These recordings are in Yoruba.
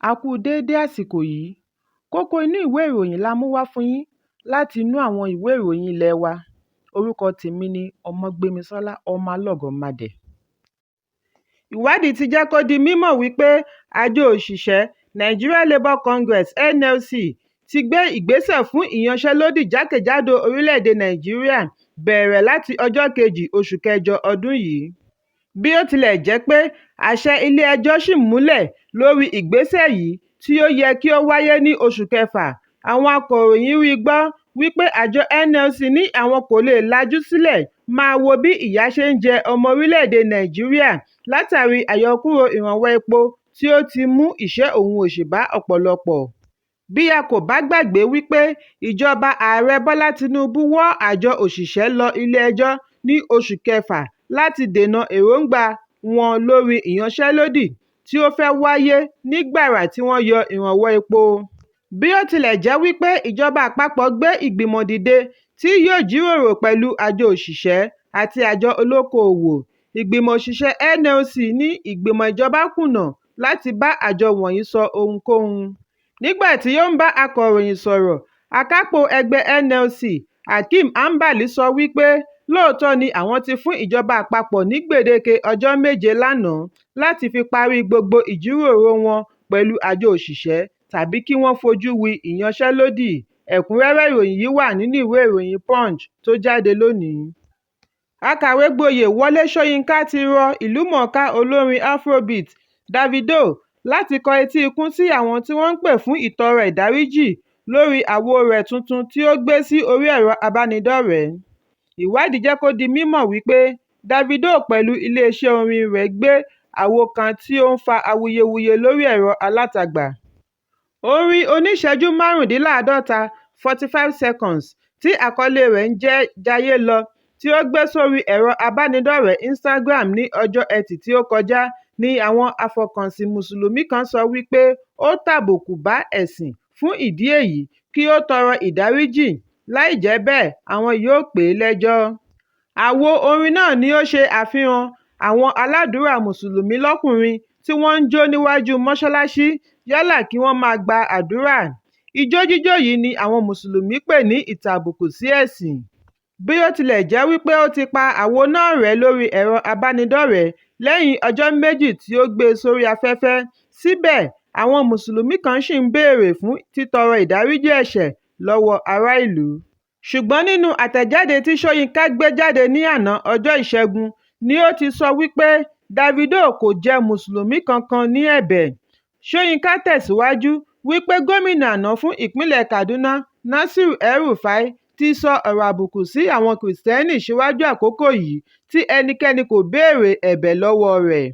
A kú déédé àsìkò yìí. Kókó inú ìwé ìròyìn la mú wá fún yín láti inú àwọn ìwé ìròyìn ilé wa. Orúkọ tèmi ni Ọmọgbémisọ́lá Ọmọlọ́gọ̀mádẹ. Ìwádìí ti jẹ́ kó di mímọ̀ wípé àjọ òṣìṣẹ́ Nigeria Labour Congress (NLC) ti gbé ìgbésẹ̀ fún ìyanṣẹ́lódì jákèjádò orílẹ̀-èdè Nàìjíríà bẹ̀rẹ̀ láti ọjọ́ 2 oṣù kẹjọ ọdún yìí. Bí ó tilẹ̀ jẹ́ pé àṣẹ ilé ẹjọ́ ṣì múlẹ̀ lórí ìgbésẹ̀ yìí tí ó yẹ kí ó wáyé ní oṣù kẹfà, àwọn akọ̀ròyìn rí gbọ́ wípé àjọ NLC ní àwọn kò lè lajú sílẹ̀ máa wo bí ìyà ṣe ń jẹ ọmọ orílẹ̀ èdè Nàìjíríà látàrí àyọkúrò ìrànwọ́ epo tí ó ti mú ìṣẹ́ òhun òṣì bá ọ̀pọ̀lọpọ̀. Bí a kò bá gbàgbé wípé ìjọba Ààrẹ Bọ́lá Tinubu wọ́ àjọ òṣìṣẹ́ lọ ilé ẹjọ́ ní oṣù kẹfà láti dènà èròńgbà wọn lórí ìyanṣẹ́lódì tí ó fẹ́ wáyé ní gbàrà tí wọ́n yọ ìrànwọ́ epo. Bí ó tilẹ̀ jẹ́ wípé ìjọba àpapọ̀ gbé ìgbìmọ̀ dìde tí yóò jíròrò pẹ̀lú àjọ òṣìṣẹ́ àti àjọ olókoòwò, ìgbìmọ̀ òṣìṣẹ́ NLC ní ìgbìmọ̀ ìjọba kùnà láti bá àjọ wọ̀nyí sọ ohunkóhun. Nígbà tí ó ń bá akọ̀ròyìn sọ̀rọ̀, akápò ẹgbẹ́ NLC, Hakeem Ambali sọ wípé lóòótọ́ ni àwọn ti fún ìjọba àpapọ̀ ní gbèdéke ọjọ́ méje lánàá láti fi parí gbogbo ìjíròrò wọn pẹ̀lú àjọ òṣìṣẹ́ tàbí kí wọ́n fojú wí ìyanṣẹ́lódì. Ẹ̀kúnrẹ́rẹ́ ìròyìn yìí wà nínú ìwé ìròyìn Punch tó jáde lónìí. Akàwégboyè Wọlé Ṣóyínká ti rọ ìlúmọ̀ọ́ká olórin Afrobeat Davido láti kọ etí ikún sí àwọn tí wọ́n ń pè fún ìtọrọ ìdáríjì lórí àwo rẹ̀ tuntun tí ó gbé sí orí ẹ̀rọ ìbánidọ́rẹ̀ẹ́. Ìwádìí jẹ́ kó di mímọ̀ wípé Davido pẹ̀lú iléeṣẹ́ orin rẹ̀ gbé àwo kan tí ó ń fa awuyewuye lórí ẹ̀rọ alátagbà. Orin oníìṣẹ́jú 45 45 seconds tí àkọlé rẹ̀ ń jẹ́ "Jayé Lọ" tí ó gbé sórí ẹ̀rọ ìbánidọ́rẹ̀ẹ́ Instagram ní ọjọ́ Ẹtì tí ó kọjá ní àwọn afọkànsìn Mùsùlùmí kan sọ wípé ó tàbùkù bá ẹ̀sìn, fún ìdí èyí kí ó tọrọ ìdáríjì, láì jẹ́ bẹ́ẹ̀ àwọn yóò pè é lẹ́jọ́. Àwo orin náà ni ó ṣe àfihàn àwọn aládùúrà Mùsùlùmí lọ́kùnrin tí wọ́n ń jó níwájú mọ́ṣáláṣí yálà kí wọ́n máa gba àdúrà. Ijó jíjó yìí ni àwọn Mùsùlùmí pè ní ìtàbùkù sí ẹ̀sìn. Bí ó tilẹ̀ jẹ́ wípé ó ti pa àwo náà rẹ́ lórí ẹ̀rọ ìbánidọ́rẹ̀ẹ́ lẹ́yìn ọjọ́ méjì tí ó gbé e sórí afẹ́fẹ́, síbẹ̀ àwọn Mùsùlùmí kan ṣì ń béèrè fún títọrọ ìdáríjì ẹ̀ṣẹ̀ lọ́wọ́ ará ìlú. Ṣùgbọ́n nínú àtẹ̀jáde tí Ṣóyínká gbé jáde ní àná ọjọ́ Ìṣẹ́gun ni ó ti sọ wípé Davido kò jẹ Mùsùlùmí kankan ní ẹ̀bẹ̀. Ṣóyínká tẹ̀síwájú wípé gómìnà àná fún ìpínlẹ̀ Kaduna Nasir El-Rufai ti sọ ọ̀rọ̀ àbùkù sí àwọn Kìrìsìtẹ́nì síwájú àkókò yìí tí ẹnikẹ́ni kò béèrè ẹ̀bẹ̀ lọ́wọ́ọ rẹ̀.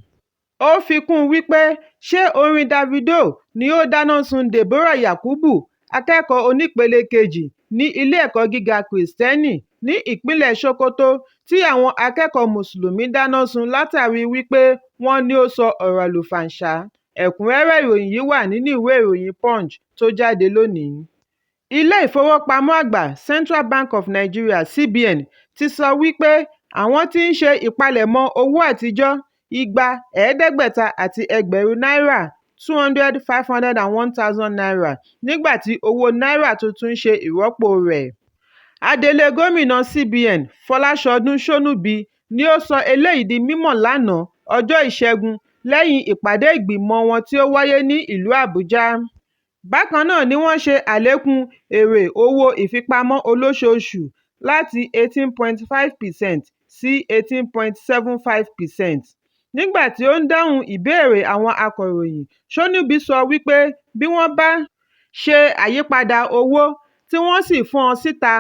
Ó fi kún un wípé ṣe orin Davido ni ó dáná sun Deborah Yakubu, akẹ́kọ̀ọ́ onípele kejì ní ilé ẹ̀kọ́ gíga Kìrìsìtẹ́nì ní ìpínlẹ̀ Sokoto tí àwọn akẹ́kọ̀ọ́ Mùsùlùmí dáná sun látàrí wípé wọ́n ní ó sọ ọ̀rọ̀ àlùfànṣá. Ẹ̀kúnrẹ́rẹ́ ìròyìn yìí wà nínú ìwé ìròyìn Punch tó jáde lónìí. Ilé ìfowópamọ́ àgbà Central Bank of Nigeria (CBN) ti sọ wípé àwọn ti ń ṣe ìpalẹ̀mọ́ owó àtijọ́ igba, ẹ̀ẹ́dẹ́gbẹ̀ta àti ẹgbẹ̀rún náírà (N200 501,000) nígbà tí owó náírà tuntun ń ṣe ìrọ́pò rẹ̀. Adelé gómìnà CBN Fọláṣọdún Ṣónúbì ni ó sọ eléyìí di mímọ̀ lánàá ọjọ́ Ìṣẹ́gun lẹ́yìn ìpàdé ìgbìmọ̀ wọn tí ó wáyé ní ìlú Àbújá. Bákan náà ni wọ́n ṣe àlékún èrè owó ìfipamọ́ olóṣooṣù láti 18.5% sí 18.75%. Nígbà tí ó ń dáhùn ìbéèrè àwọn akọ̀ròyìn, Ṣónúbì sọ wípé bí wọ́n bá ṣe àyípadà owó, tí wọ́n sì fọ́n ọn síta,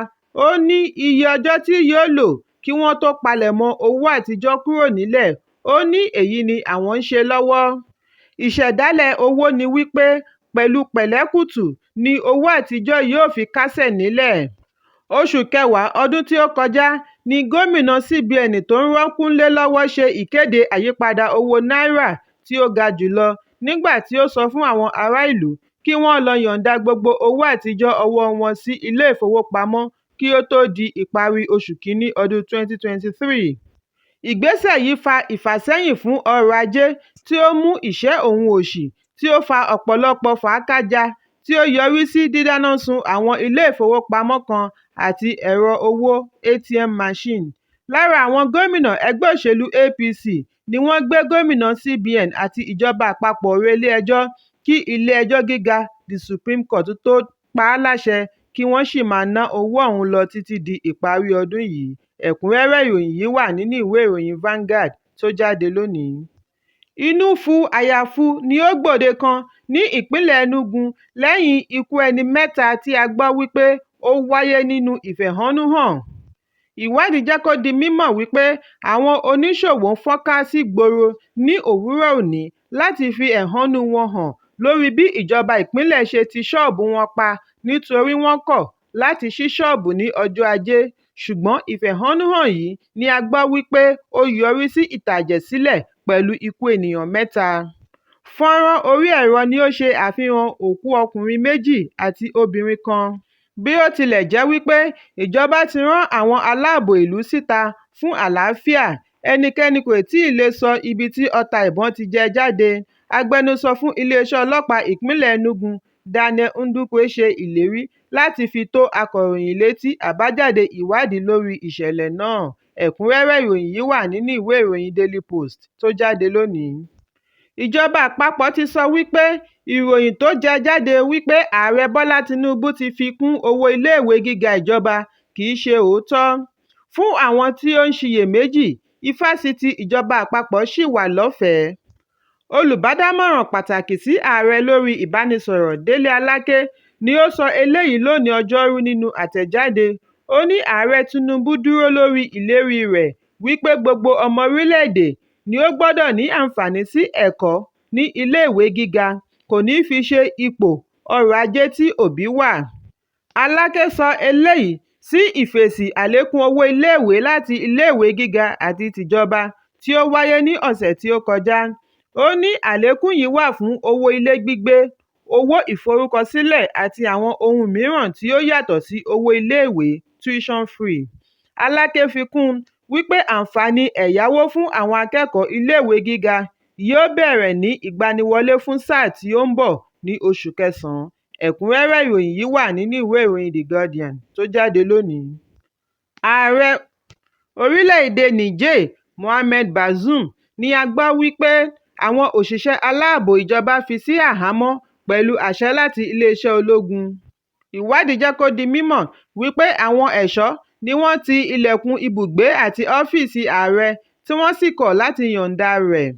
ó ní iye ọjọ́ tí yóò lò kí wọ́n tó palẹ̀mọ́ owó àtijọ́ kúrò nílẹ̀, ó ní èyí ni àwọn ń ṣe lọ́wọ́. Ìṣẹ̀dálẹ̀ owó ní wípé pẹ̀lú pẹ̀lẹ́kùtù ni owó àtijọ́ yóò fi kásẹ̀ nílẹ̀. Oṣù kẹwàá ọdún tí ó kọjá ní gómìnà CBN tó ń rọ́kúnlé lọ́wọ́ ṣe ìkéde àyípadà owó náírà tí ó ga jùlọ nígbà tí ó sọ fún àwọn ará ìlú kí wọ́n lọ yọ̀ǹda gbogbo owó àtijọ́ ọwọ́ wọn sí ilé ìfowópamọ́ kí ó tó di ìparí oṣù kìíní ọdún 2023. Ìgbésẹ̀ yìí fa ìfàsẹ́yìn fún ọrọ̀ ajé tí ó mú ìṣẹ́ òhun òṣì tí ó fa ọ̀pọ̀lọpọ̀ fàákájàá tí ó yọrí sí dídáná sun àwọn ilé ìfowópamọ́ kan àti ẹ̀rọ owó (ATM machine). Lára àwọn gómìnà ẹgbẹ́ òṣèlú APC ni wọ́n gbé gómìnà CBN àti ìjọba àpapọ̀ relé ẹjọ́ kí ilé ẹjọ́ gíga The Supreme Court tó pa á láṣẹ kí wọ́n sì máa ná owó ọ̀hún lọ títí di ìparí ọdún yìí. Ẹ̀kúnrẹ́rẹ́ ìròyìn yìí wà nínú ìwé ìròyìn Vanguard tó jáde lónìí. Inú fu àyà fu ni ó gbòde kan ní ìpínlẹ̀ Enugu lẹ́yìn ikú ẹni mẹ́ta tí a gbọ́ wípé ó wáyé nínú ìfẹ̀hónúhàn. Ìwádìí jẹ́ kó di mímọ̀ wípé àwọn oníṣòwò fọ́nká sígboro ní òwúrọ̀ òní láti fi ẹ̀hónú wọn hàn lórí bí ìjọba ìpínlẹ̀ ṣe ti ṣọ́ọ̀bù wọn pa nítorí wọ́n kọ̀ láti ṣí ṣọ́ọ̀bù ní ọjọ́ Ajé, ṣùgbọ́n ìfẹ̀hónúhàn yìí ni a gbọ́ wípé ó yọrí sí ìtàjẹ̀sílẹ̀ pẹ̀lú ikú ènìyàn mẹ́ta. Fọ́nràn orí ẹ̀rọ ni ó ṣe àfihàn òkú ọkùnrin méjì àti obìnrin kan. Bí ó tilẹ̀ jẹ́ wípé ìjọba ti rán àwọn aláàbò ìlú síta fún àlàáfíà, ẹnikẹ́ni kò tíì lè sọ ibi tí ọta ìbọn ti jẹ jáde. Agbẹnusọ fún iléeṣẹ́ ọlọ́pàá ìpínlẹ̀ Enugu, Daniel Ndukwe ṣe ìlérí láti fi tó akọ̀ròyìn létí àbájáde ìwádìí lórí ìṣẹ̀lẹ̀ náà. Ẹ̀kúnrẹ́rẹ́ ìròyìn yìí wà nínú ìwé ìròyìn Daily Post tó jáde lónìí. Ìjọba àpapọ̀ ti sọ wípé ìròyìn tó jẹ jáde wípé Ààrẹ Bọ́lá Tinubu ti fi kún owó iléèwé gíga ìjọba kìí ṣe òótọ́. Fún àwọn tí ó ń ṣiyèméjì, ifásitì ìjọba àpapọ̀ ṣì wà lọ́fẹ̀ẹ́. Olùbádámọ̀ràn pàtàkì sí Ààrẹ lórí ìbánisọ̀rọ̀ Délé Aláké ni ó sọ eléyìí lónìí Ọjọ́rú nínú àtẹ̀jáde. Ó ní Ààrẹ Tinubu dúró lórí ìlérí rẹ̀ wípé gbogbo ọmọ orílẹ̀-èdè ni ó gbọdọ̀ ní àǹfààní sí ẹ̀kọ́ ní ilé-ìwé gíga, kò ní fi ṣe ipò ọrọ̀ ajé tí òbí wà. Aláké sọ eléyìí sí ìfèsì àlékún owó iléèwé láti iléèwé gíga àti tìjọba tí ó wáyé ní ọ̀sẹ̀ tí ó kọjá. Ó ní àlékún yìí wà fún owó ilé gbígbé, owó ìforúkọsílẹ̀ àti àwọn ohun mìíràn tí ó yàtọ̀ sí owó iléèwé (tuition fee). Aláké fi kún un wípé àǹfààní ẹ̀yáwó fún àwọn akẹ́kọ̀ọ́ iléèwé gíga yóò bẹ̀rẹ̀ ní ìgbaniwọlé fún sáà tí ó ń bọ̀ ní oṣù kẹsàn-án. Ẹ̀kúnrẹ́rẹ́ ìròyìn yìí wà nínú ìwé ìròyìn The Guardian tó jáde lónìí. Ààrẹ orílẹ̀-èdè Niger Mohamed Bazoum ni a gbọ́ wípé àwọn òṣìṣẹ́ aláàbò ìjọba fi sí àhámọ́ pẹ̀lú àṣẹ láti iléeṣẹ́ ológun. Ìwádìí jẹ́ kó di mímọ̀ wípé àwọn ẹ̀ṣọ́ ni wọ́n ti ilẹ̀kùn ibùgbé àti ọ́fíìsì ààrẹ tí wọ́n sì kọ̀ láti yọ̀ǹda rẹ̀.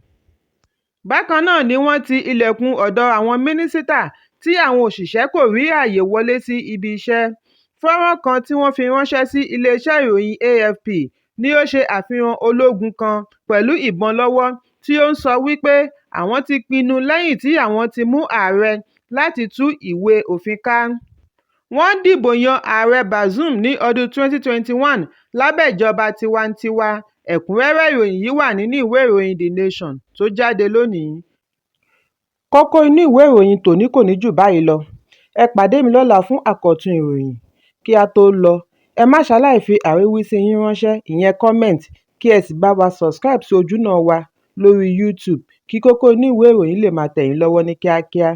Bákan náà ni wọ́n ti ilẹ̀kùn ọ̀dọ̀ àwọn mínísítà tí àwọn òṣìṣẹ́ kò rí àyè wọlé sí ibi iṣẹ́. Fọ́nràn kan tí wọ́n fi ránṣẹ́ sí ilé-iṣẹ́ ìròyìn AFP ni ó ṣe àfihàn ológun kan pẹ̀lú ìbọn lọ́wọ́ tí ó ń sọ wípé àwọn ti pinnu lẹ́yìn tí àwọn ti mú ààrẹ láti tú ìwé òfin ká. Wọ́n dìbò yan Ààrẹ Bazoum ní ọdún 2021 lábẹ́ ìjọba tiwa-n-tiwa. Ẹ̀kúnrẹ́rẹ́ ìròyìn yìí wà nínú ìwé ìròyìn The Nation tó jáde lónìí. Kókó inú ìwé ìròyìn tòní kò ní jù báyìí lọ. Ẹ pàdé mi lọ́la fún àkọ́tún ìròyìn. Kí á tó lọ, ẹ má ṣaláì fi àríwísí yín ránṣẹ́ ìyẹn comment kí ẹ sì bá wa subscribe sí ojúnà wa lórí YouTube kí kókó inú ìwé ìròyìn lè máa tẹ̀ yín lọ́wọ́ ní kíákíá.